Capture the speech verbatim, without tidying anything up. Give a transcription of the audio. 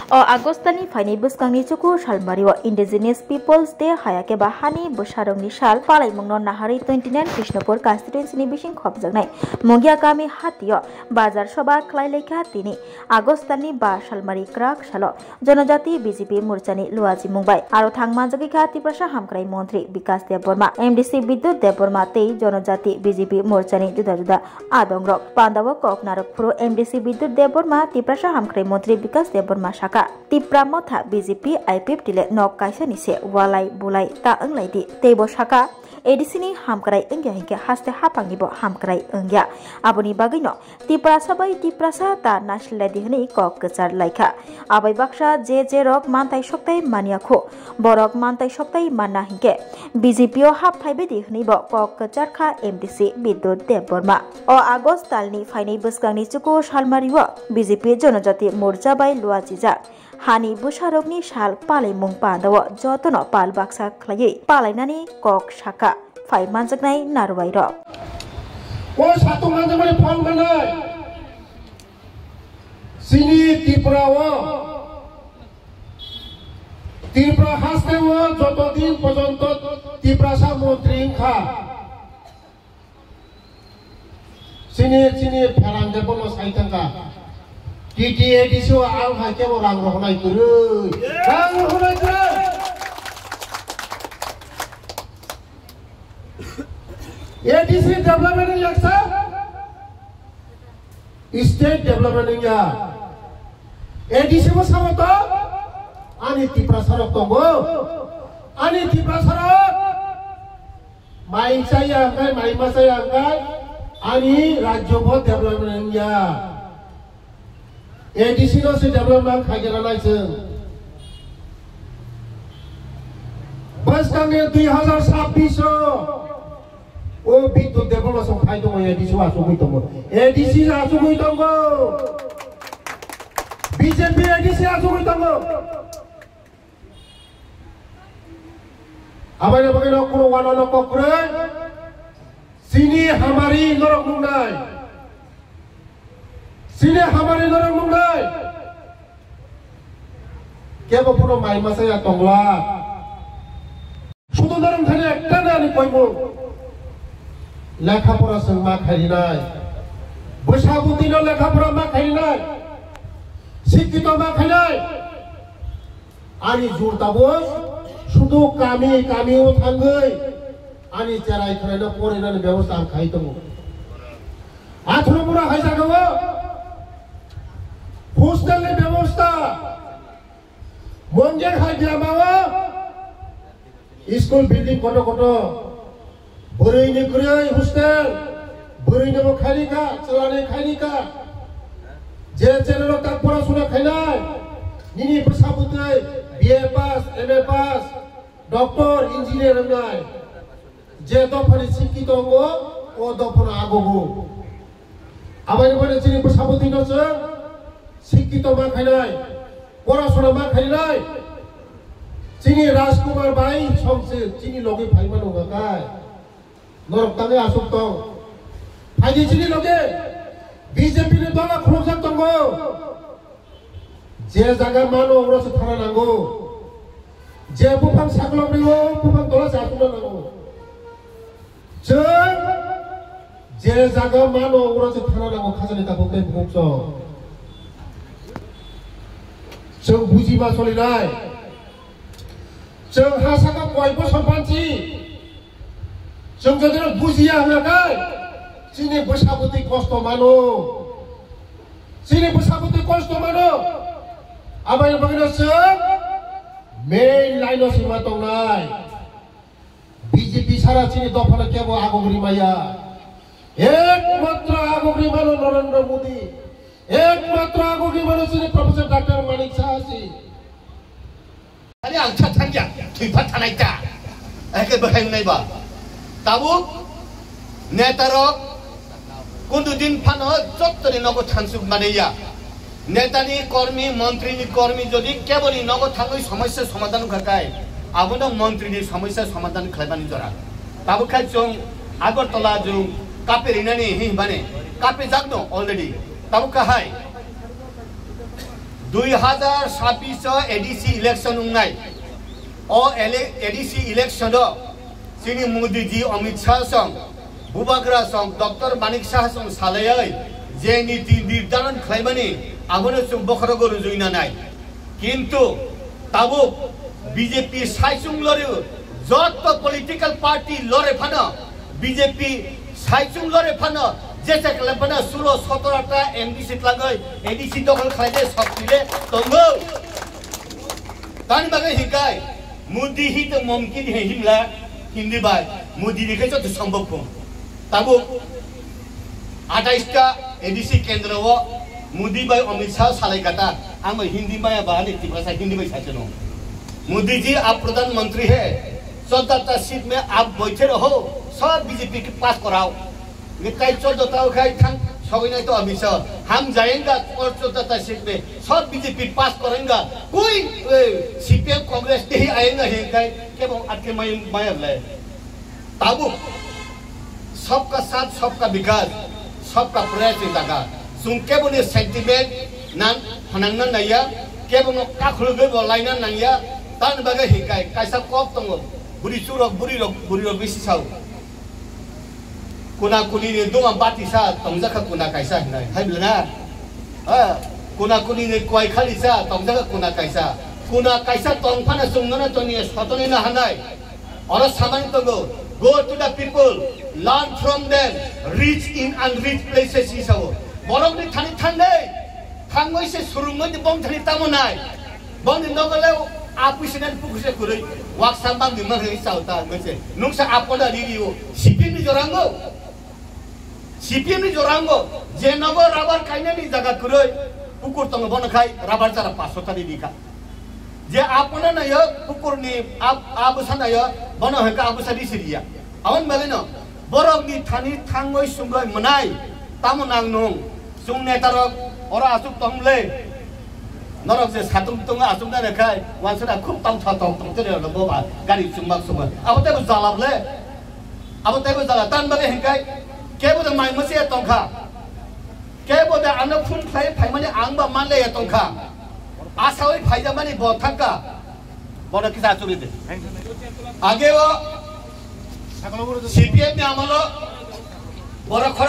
O August talni phainai bwskangni chuku salmario Indigenous Peoples Day, haya khe ba hani bwsarokni sal palaimungno naharwi twenty nine Krishnapur constituency ni bising khopjaknai Mungia kami hatio bazar soba khlai laikha tini August talni ba salmari kwrak salo. Jonojati B J P morchani luachi mungbai aro thang manjagwi kha Tiprasa hamkrai montri Bikas Debbarma, M D C Bidyut Debbarma tei Jonojati B J P morchani juda juda adongrok. Pandao kok narwk phuru M D C Bidyut Debbarma, Tiprasa hamkrai montri Bikas Debbarma saka, Tipra Motha B J P I P F T le nok kaisa ni se walai bulai ta wnglai di. Tei bo saka, A D C ni hamkrai wngya hinkhe haste hapang ni bo hamkrai wngya. Aboni bagwi no Tiprasa bai Tiprasa ta nasiladi hwnwi kok kwchar laikha. Abai baksa je je rok mantai soktai manya khu, borok mantai soktai manna hinkhe B J P o hap phaibaidi hwnwi bo kok kwchar kha M D C Bidyut Debbarma. O August talni phainai bwskangni chuku salmario B J P Jonojati Morcha bai luachijak hani bwsarokni sal palaimung pandao jotono pal baksa khlaiwi palainani kok saka phai manjaknai narwai rok. O satung manjakmani phang manai. Chini Tripura o, Tripura haste o joto din porjonto Tiprasa montri wngkha. Chini, chini pherang de bono sai thangkha. T T A D C o ang hai kebo rang rohonai kwrwi. Rang rohonai kwrwi. A D C development wngya kisa? State development wngya. A D C bo sabo to? Ani Tiprasa rok tongo. Ani Tiprasa rok mai chaya hwnkhe, mai ma chaya hwnkhe ani rajyo bo development wngya. A D C no se development khaigena nai chwng. Bwskangni dui hazar sabbish o, o Bidyut Debbarma song phai tongo, A D C o achugwi tongo. A D C achugwi tongo. B J P A D C achugwi tongo. Abaino bagwi no kunu wano no kok kwrwi. Chini hamari norok nungnai. Chini hamari norok nungnai. Kebo phano mai masa ya tongla. Sudu norok thani ekta nani koimung. Lekha pora chwng ma khairinai. Bwsa bwtwi no lekha pora ma khairinai. Sikkito ma khainai. Ani jur tabuk sudu kami kami o thangwi ani cherai khwraino porinani bebosta ang khai tongo. Athro bura hai jaga o hostel ni bebosta Monjang hai jama o school building koto koto. Bwrwi ni kwrwi hostel, bwrwi ni bo khaini ka, chwla ni khaini ka. Je channel o tak porasuna khainai, nini bwsa bwtwi B A pass, M A pass, doctor, engineer wngnai. Je dophani sikkito wngo, o dophano agogo. Abai ni bwrwi chini bwsa bwtwi no chwng sikkito ma khainai, porasuna ma khainai. Chini Rajkumar bai songse chini logi phaima nungkha kai. Norok tangwi asuk tong. Phaidi chini logi B J P ni dola khulukjak tongo. Je jaga mano oro se thana nango. Je buphang saklok rio buphang dola se asukna nango. Chwng je jaga mano oro se thana nango khajani tabuk tei bukuk chwng. Chwng buji ma solinai. Chwng ha saka koi bosor banchi. Chwng jodi no bujiya hwna kai chini bwsa bwtwi kosto mano. Chini bwsa bwtwi kosto mano. Aboni bagwi no chwng main line o sima tongnai. B J P sara chini dophano kebo agogri maya. Ekmatro agogri mano Narendra Modi. Ekmatro agogri mano chini Professor Doctor Manik Saha si. Ani ang chat thangya, thwi phat thanai ta. Eke bahai nai ba. Tabuk neta rok kundu din phano jottoni nogo thansuk mane ya. Netani kormi, montrini kormi jodi keboni nogo thangwi somosya somadhan wngkha kai, abono montrini somosya somadhan khlaimani jora. Tabuk khai chwng Agartala chwng kape rinani hinmani kape jakno already. Tabuk kahai Dui hazar sabbish o A D C election wngnai. O ele-, A D C election o chini Modi ji, Amit Shah song, Bubagra song, Doctor Manik Saha song salaiwi je niti nirdaron khlaimani, abono chwng bokhorogo rujui nanai. Kintu tabuk B J P saichung lori, jotto political party lore phano, B J P saichung lore phano, jesa khlai phano sulo sotoro ta M D C tlangwi A D C dokhol khlaide sok tile tongo. Tani bagwi hikai Modi hi to mumkin hai himla Hindi bai, Modi ni khe joto sombhob kho. Tabuk atais ta A D C kendro o Modi bai Amit Shah salai kata, ang bai Hindi maya ba ani Tiprasa Hindi bai saichung no. Modi ji, aap pradhan mantri hai, chauddahta seat mein aap baithe raho, sab B J P ke pass karao. Ngi tai chauddahta khai thang sogwi nai to Amit Shah, hum jayenge aur chauddahta seat mein, sab B J P pass karenge, koi, eh, C P M Congress nahi aayenge, hikai kebo atke mai, maya le. Tabuk sabka saath, sabka vikas, sabka prayas ni jaga. Chwng kebo ni sentiment nang phanangna naiya, kebo no kakhulugwi bo laina nangya. Tani bagwi hikai kaisa kok tongo, buri churok, buri rok, buri rok bisi sao. Kuna kuni ni duma bati sa tongjakha kuna kaisa hinai. Hai bwle na? Ha, kuna kuni ni kwai khali sa tongjakha kuna kaisa. Kuna kaisa tong phano chwng nono toni sotoni na hanai. Oro samani tongo, go to the people, learn from them, rich in unrich places, hisao. Borok ni thani thangnai, thangoi se surungoi ni bong thani tamo nai. Bong ni nogo le apui se nani puku se kurui, waksa bang ni mang hai sao ta, ngoi se. Nungsa apoda riri o, C P M ni jorango. C P M ni jorango, je nogo rubber kainani jaga kurui, pukur tongo bono khai, rubber chara paso ta riri kha. Je apona nayo, pukurni ab-, abusa nayo, bono hwnkha abusa di siriya. Aboni bagwino, borokni thani thangwi sungwi mwnai, tamo nang nung, chwng netarok, oro aswk tong le. Norok je satung tongo aswk na rekhai, wansana khub tong tho tong tong tere lo boba, gari chwng bak sungwi. Abo tebo jalab le, abo tebo jala, tan bagwi hinkai, kebo de mai mase tongkha. Kebo de ano phone khlai phaimani ang ba manle ya tongkha. Asawi phaijakmani bo thangkha. Bono kisa achuri de. Age o C P M ni amolo borok khoro